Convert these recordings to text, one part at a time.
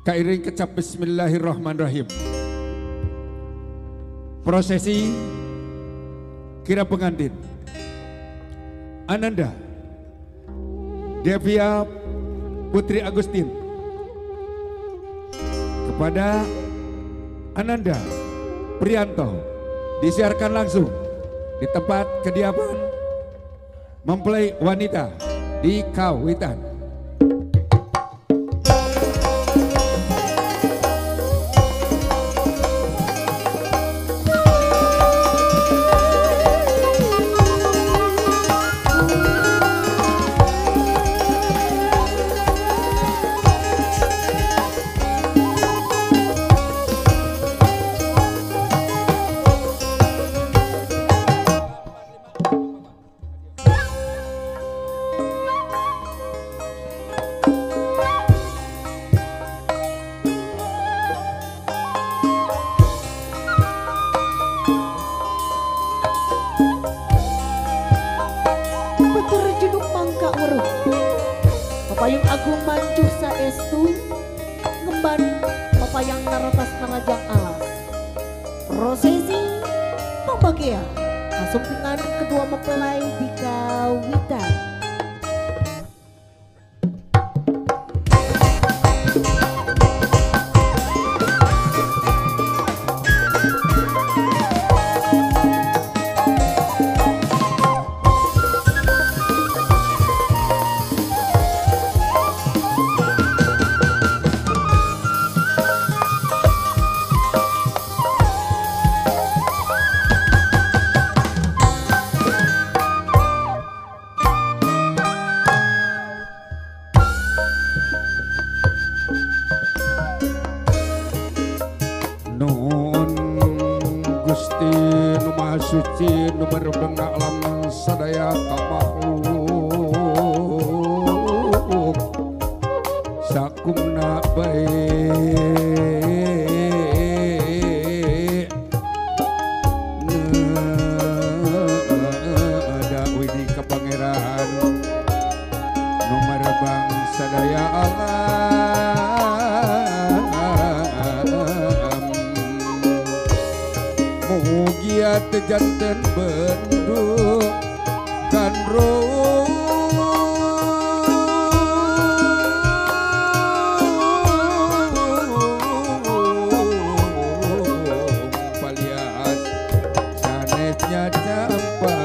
Kairing kecap bismillahirrahmanirrahim. Prosesi kira pengantin Ananda Devia Putri Agustin kepada Ananda Prianto disiarkan langsung di tempat kediaman mempelai wanita di Kawitan. Papayung agung mancuh saestu ngemban papayang narotas narajang alas. Prosesi pembagian kasumpingan kedua mempelai di Kawitan. Nuhun Gusti nu Maha Suci nu merebengna alam sadaya ka makhluk sakumna bae ada widi ka pangeran nu merebang sadaya alam. Mugia tejanten bendu gandrung palian sanesnya campa.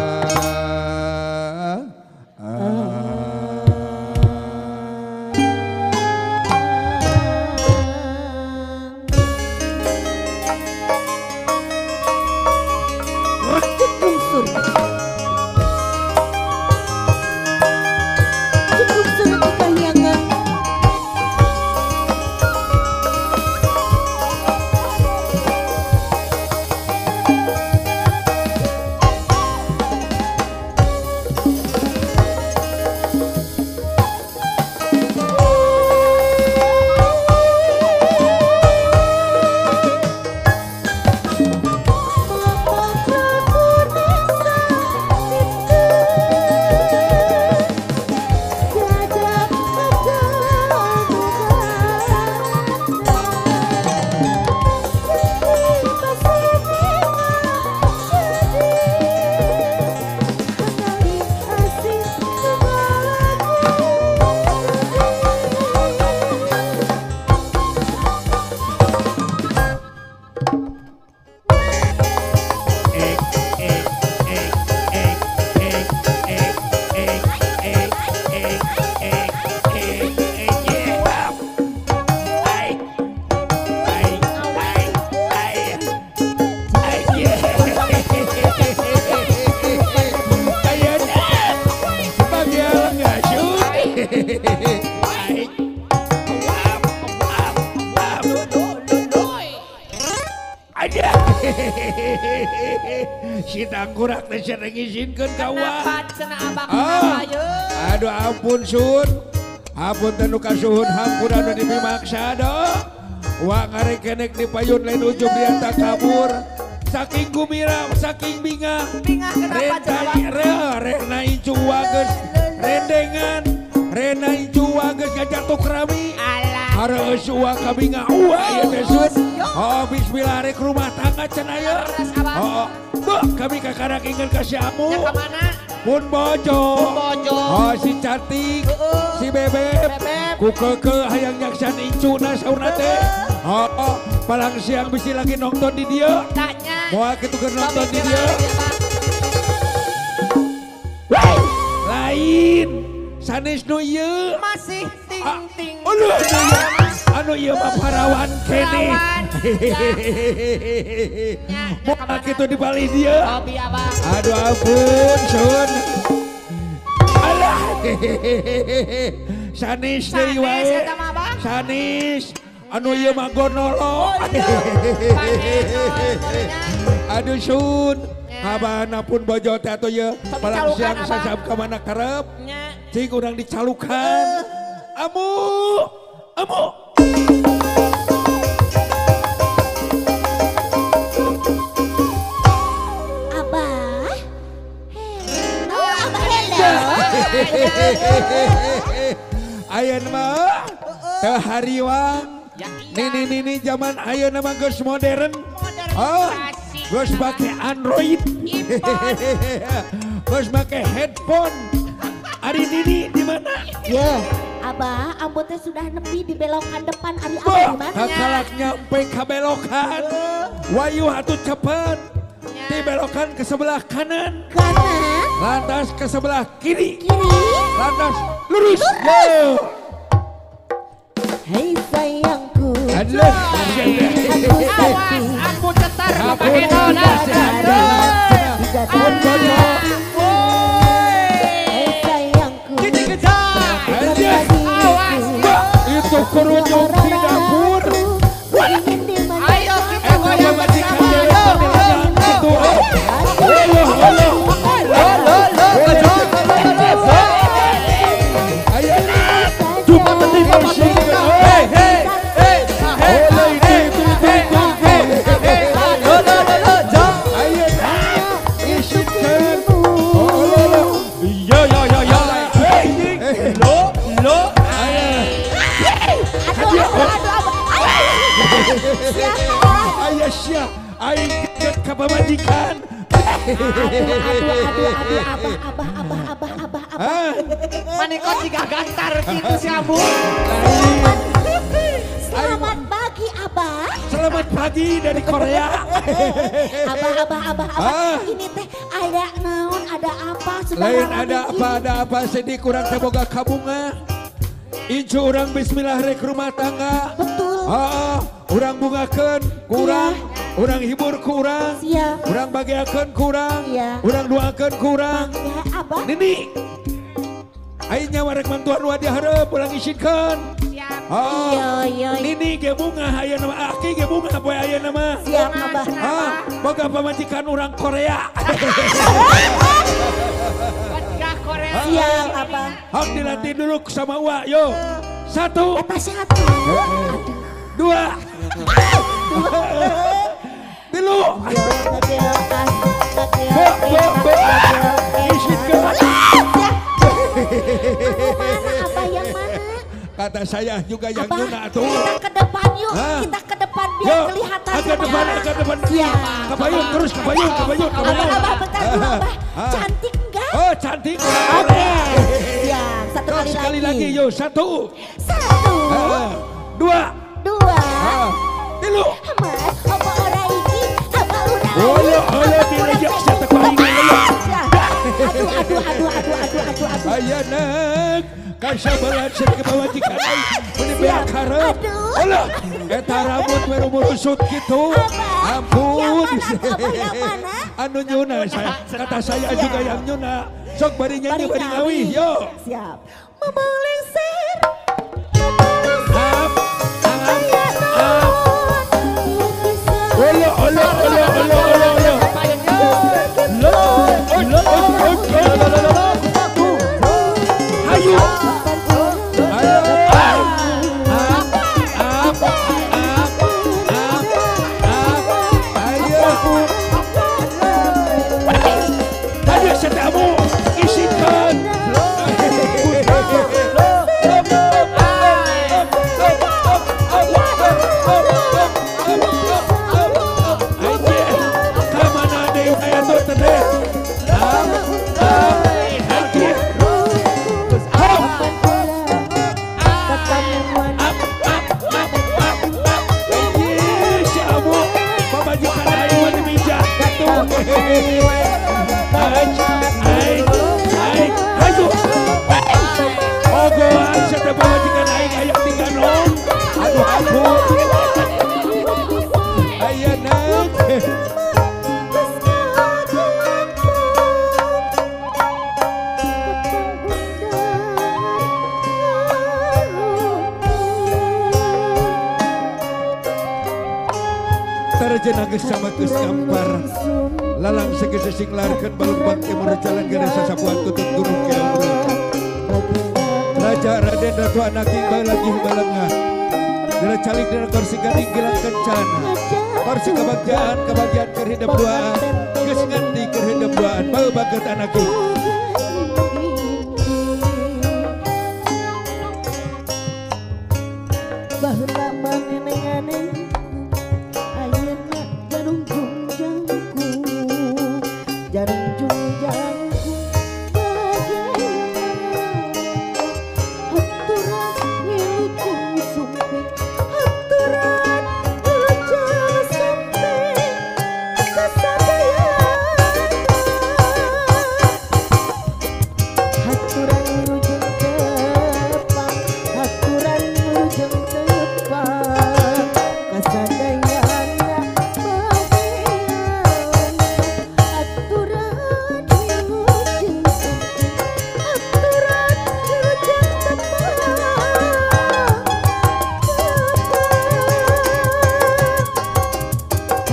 Si tangkurak teh sering izinkeun ka wa. Aduh ampun sun. Ampun teh nu kasuhun hampura nu dipimaksa do. Wa ngarekenek di payun lain ujung dianta kabur. Saking gumira, saking bingah. Bingah kenapa cenah? Rena incu wageus rendengan. Rena incu wageus ngajatuh kerami. Alah. Hareueus uang kami ngauwa ieu teh Sun. Oh bismillah rek rumah tangga cenah ye. Oh, kami kakarak inget ka si Amu. Pun bojo. Oh si cantik, si bebeb. Ku keukeuh hayang nyaksan incuna saurna teh. Oh, palang siang bisi lagi nonton di dieu. Moal kitu keur nonton di dieu. Lain sanes nu ieu. Masih ting-ting. Anu ieu mah parawan keneh. Moal kitu di bali dieu. Aduh ampun Sun. Alah. Sanes deui wae. Sanes. Anu ieu mah gonolo. Aduh Sun. Abana pun bojo teh atuh ieu palang siang sasab ka mana karep. Cing urang dicalukan. Amu. Amu. Abah. Hello, Abah hello. Ayeuna mah teu hariwang. Nini-nini zaman ayeuna mah geus modern. Oh, geus make Android. Geus make headphone. Ari Nini di mana? Ya, Abah, ambo teh sudah nepi di belokan depan. Ari Abah di mana? Kakalak nyampe ka belokan. Wayuh atuh cepet. Di belokan ke sebelah kanan. Kanan. Lantas ke sebelah kiri. Kiri. Lantas lurus. Lurus. Hei sayangku. Aduh. Awas, ambu cetar. Hei sayangku. Awas. Itu kerudung di dapur. Ayo kita goyang bersama. Pamajikan. Aduh, aduh, abah, abah, abah, abah, abah. Manekot juga gantar gitu si Ambu. Selamat pagi, Abah. Selamat pagi dari Korea. Abah, abah, abah, abah. Ini teh ada naon, ada apa? Sudah lain ada apa, ada apa. Sedih kurang teh boga kabunga. Incu urang bismillah rek rumah tangga. Betul. Urang bungakeun kurang. Urang hibur kurang, siap. Urang bagiakeun kurang, ya. Urang doakeun kurang. Abah. Nini, aing nyawa rek mantuan wa dihareup ulang isinkeun. Siap. Oh, iya, iya. Nini ge bunga ayeuna mah, aki ge bunga poe ayeuna mah. Siap Abah. Ah, boga pamajikan urang Korea. Pamajikan Korea. Siap Abah. Hok dilatih dulu sama uwa, yo. Satu. Eta satu. Aduh. Dua. Tilu. Bo, bo, bo. Isinkeun. Mana Abah yang mana? Kata saya juga yang Abah, nyuna tuh. Kita ke depan yuk, kita ke depan biar yuk, kelihatan. Agak depan, agak depan. Siap. Kebayun terus, kebayun, kebayun, kebayun. Abah, abah, bentar dulu Abah. Cantik enggak? Oh, cantik. Oke. Siap, satu kali lagi. Sekali lagi, yuk. Satu. Satu. Dua. Dua. Tilu. Mas, apa ora iki? Apa ora? Olo, olo, dilejak satu kali. Aduh, aduh, aduh, aduh, aduh, aduh, aduh. Ayanak, kasabalan ke pamajikan aing, meuni beak hareup. Alah, eta rambut baru merusut gitu. Ampun. Yang mana? Anu nyuna, saya, kata saya juga yang nyuna. Sok bari nyanyi, bari ngawih, yo. Siap. Mama lengser. Up, up, up. Olo, olo, olo, olo, olo, olo. Ayo. Ayo. Up, up, up, up, up. Ayo. Tadi setamu isinkan. Up up up up up. Ih, si Abu pamajikan aing mah dimijat katuh. Ai ai ai hayu. Ogoan sia teh pamajikan aing aya tinggal. Aduh aku. Aya nak. Tarjana geus sama geus gampar. Lalang segese sing larkeun balung timur jalan gede sasapuan tutut gunung kidul. Raja Raden Ratu Anaking balagi balengah. Dera calik dera kursi gading gilang kencana. Kursi kebagjaan kebahagiaan keur hidep duaan. Geus nganti keur hidep duaan bau baget anaking. Baheula manenengane ayeuna jarung jungjangku. Jarung jungjangku haturan wilujeng sumping haturan wilujeng sumping kasadayana haturan wilujeng tepang haturan wilujeng tepang kasadayana bagian haturan wilujeng sumping haturan wilujeng tepang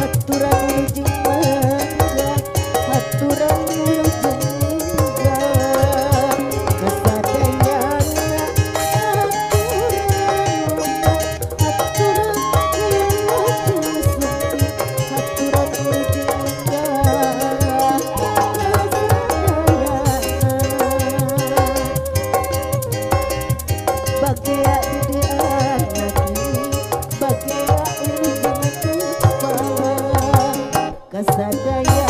haturan wilujeng mangga haturan wilujeng mangga kasadayana haturan wilujeng sumping haturan wilujeng mangga kasadayana bagea di anaki bagea wilujeng tepang kasadayana bagea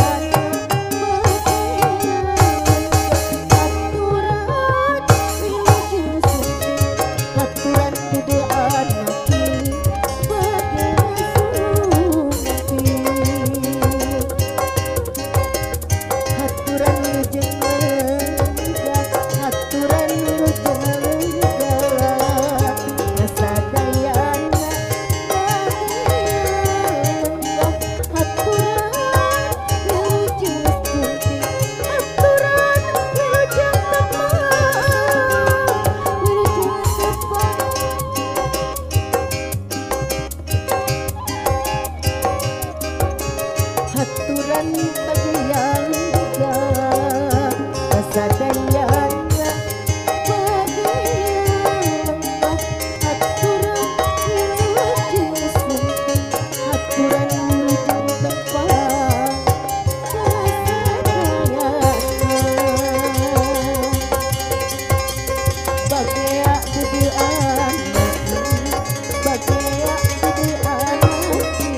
haturan wilujeng sumping haturan di anaki bagea sumping haturan wilujeng mangga haturan wilujeng mangga kasadayana bagea haturan wilujeng sumping haturan wilujeng tepang wilujeng tepang haturan bagayangga kasadayana bagayangga haturan wilujeng sumping haturan wilujeng tepang kasadayana bagea di anaki bagea di anaki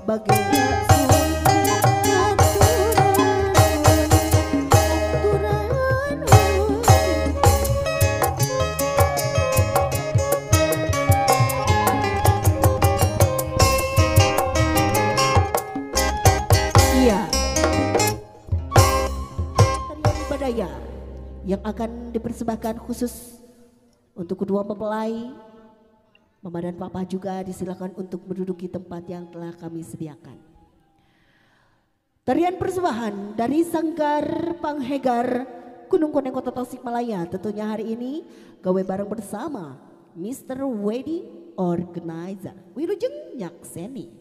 bagea sumping haturan haturan wilujeng. Iya. Tarian Badaya yang akan dipersembahkan khusus untuk kedua mempelai. Mama dan Papa juga disilakan untuk menduduki tempat yang telah kami sediakan. Tarian persembahan dari Sanggar Panghegar Gunung Koneng Kota Tasikmalaya tentunya hari ini gawe bareng bersama Mr. Wedding Organizer Wilujeng Nyakseni.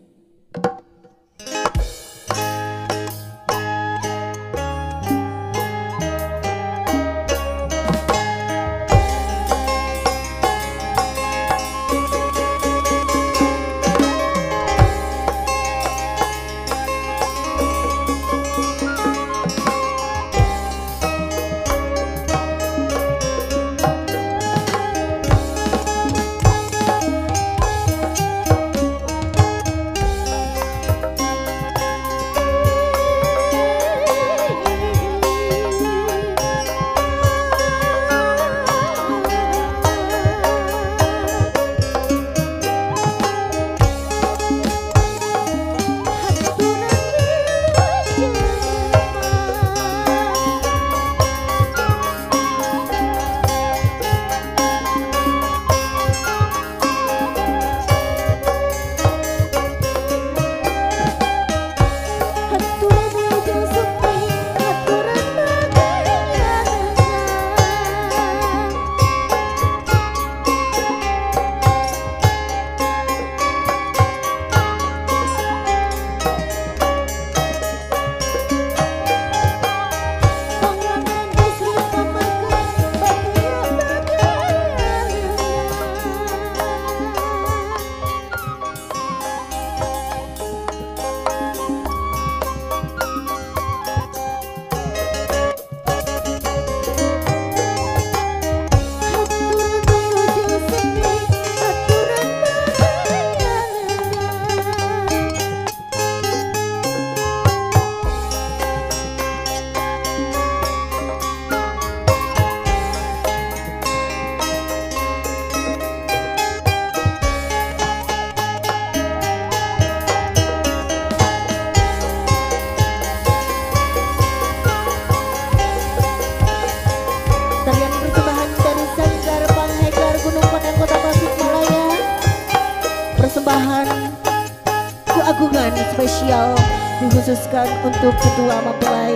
spesial dikhususkan untuk kedua mempelai.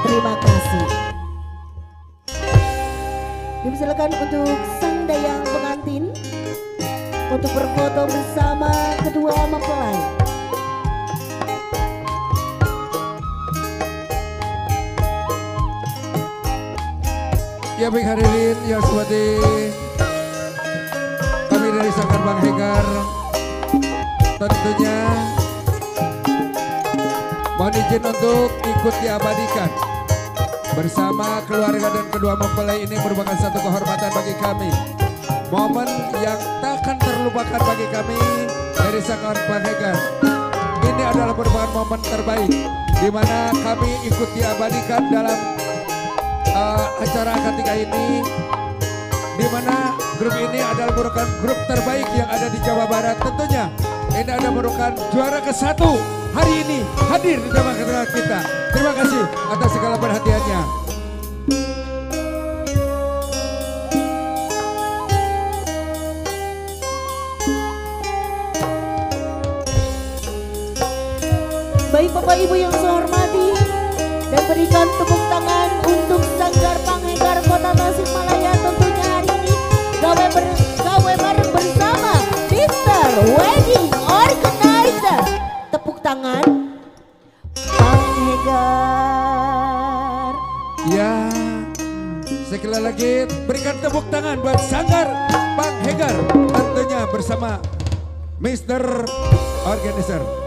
Terima kasih. Dipersilakan untuk sang dayang pengantin untuk berfoto bersama kedua mempelai. Ya baik hadirin yang seperti kami dari Sanggar Panghegar tentunya mohon izin untuk ikut diabadikan bersama keluarga dan kedua mempelai. Ini merupakan satu kehormatan bagi kami, momen yang takkan terlupakan bagi kami dari Sanggar Panghegar. Ini adalah merupakan momen terbaik di mana kami ikut diabadikan dalam acara akad nikah ini, di mana grup ini adalah merupakan grup terbaik yang ada di Jawa Barat. Tentunya ini adalah merupakan juara ke-1 hari ini hadir di tengah-tengah kita. Terima kasih atas segala perhatiannya. Baik Bapak Ibu yang saya hormati, dan berikan tepuk tangan untuk Sanggar Panghegar Kota Tasikmalaya tentunya hari ini gawe bareng bersama Mr. Wedding Organizer. Tepuk tangan Panghegar. Ya, sekali lagi berikan tepuk tangan buat Sanggar Panghegar tentunya bersama Mr. Organizer.